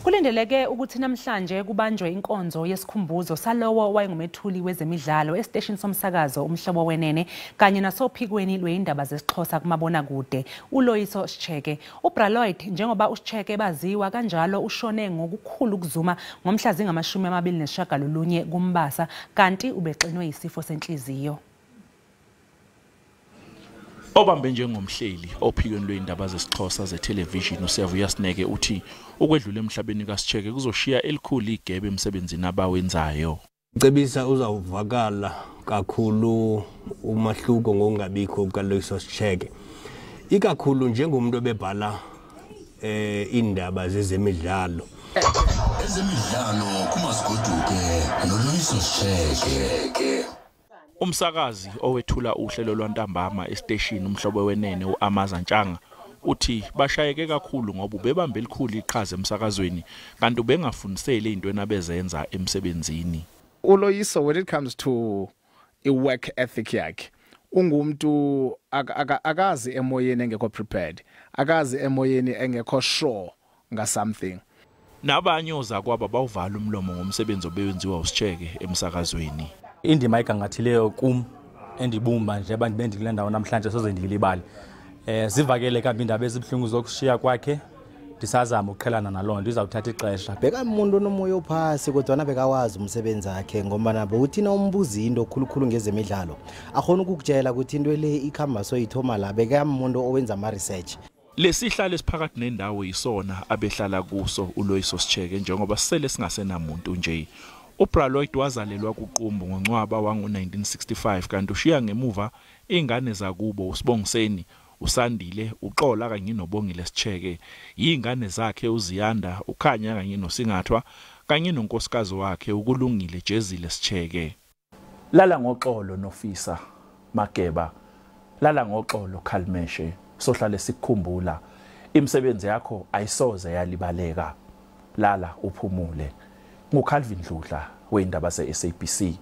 Kulindeleke ukuthi namhlanje kubanjwe inkonzo yesikhumbuzo salowo wayengumethuli wezemidlalo esiteshini somsakazo Umhlobo Wenene kanye nasophikweni lwezindaba zesiXhosa kumabonakude uLoyiso Sitsheke. UBra Lloyd, njengoba uSitsheke baziwa kanjalo, ushone ngokukhulu ukuzuma ngomhla zingama-29 kuMbasa, kanti ubexinwe isifo senhliziyo. Obambe njengomhleli ophikweni lwezindaba zesiXhosa zethelevishini uSiyavuya Sineke uthi ukwedlula emhlabeni kaSitsheke kuzoshiya elikhulu igebe emsebenzini abawenzayo. Cebisa uzawuvakala kakhulu umahluko ngokungabikho kukaLoyiso Sitsheke, ikakhulu njengomuntu obebhala indaba zezemidlalo. Ezemidlalo kuMasigoduke noLoyiso Sitsheke. Umsakazi owethula uhlelo lwantambama esiteshini Umhlobo Wenene uAmaza Ntshanga uthi bashayeke kakhulu ngoba ubebambe elikhulu iqhaza emsakazweni, kanti ubengafuniseli ezintweni abezenza emsebenzini. ULoyiso, when it comes to i-work ethic yakhe, ungumuntu akazi emoyeni engekho prepared, akazi emoyeni engekho sure nga something. Nabanye ozakwaba bawuvala umlomo ngomsebenzi obewenziwa uSitsheke emsakazweni. Indima egangathileyo kum endibumba nje abantu bendikule ndawo namhlanje soze ndiyilibale. Zivakele kambi indaba ezibuhlungu zokushiya kwakhe, ndisazama ukuqhelana naloo nto, izawuthatha ixesha. Bekamuntu onomoya ophasi, kodwana bekawazi umsebenzi wakhe, ngombana bewuthi umbuza into khulukhulu ngezemidlalo akhona ukukutshela ukuthi into le ikhamba soyithoma la. Bekamuntu owenza ama-research. Lesihlalo esiphakathi nendawo yisona abehlala kuso uLoyiso Sitsheke njengoba sele singasenamuntu nje. UBra Lloyd wazalelwa kuQumbu ngoNcwaba wango-1965, kanti ushiya ngemuva ingane zakubo uSibongiseni, uSandile, uXola kanye noBongile Sitsheke, yingane zakhe uZiyanda, uKhanya kanye noSingathwa, kanye nonkosikazi wakhe uKulungile Jezile Sitsheke. Lala ngoxolo Nofisa Mageba, lala ngoxolo Khalmeshe, sohlale sikukhumbula, imisebenzi yakho ayisoze yalibaleka. Lala uphumule. NguCalvin Dludla wendaba ze-SABC.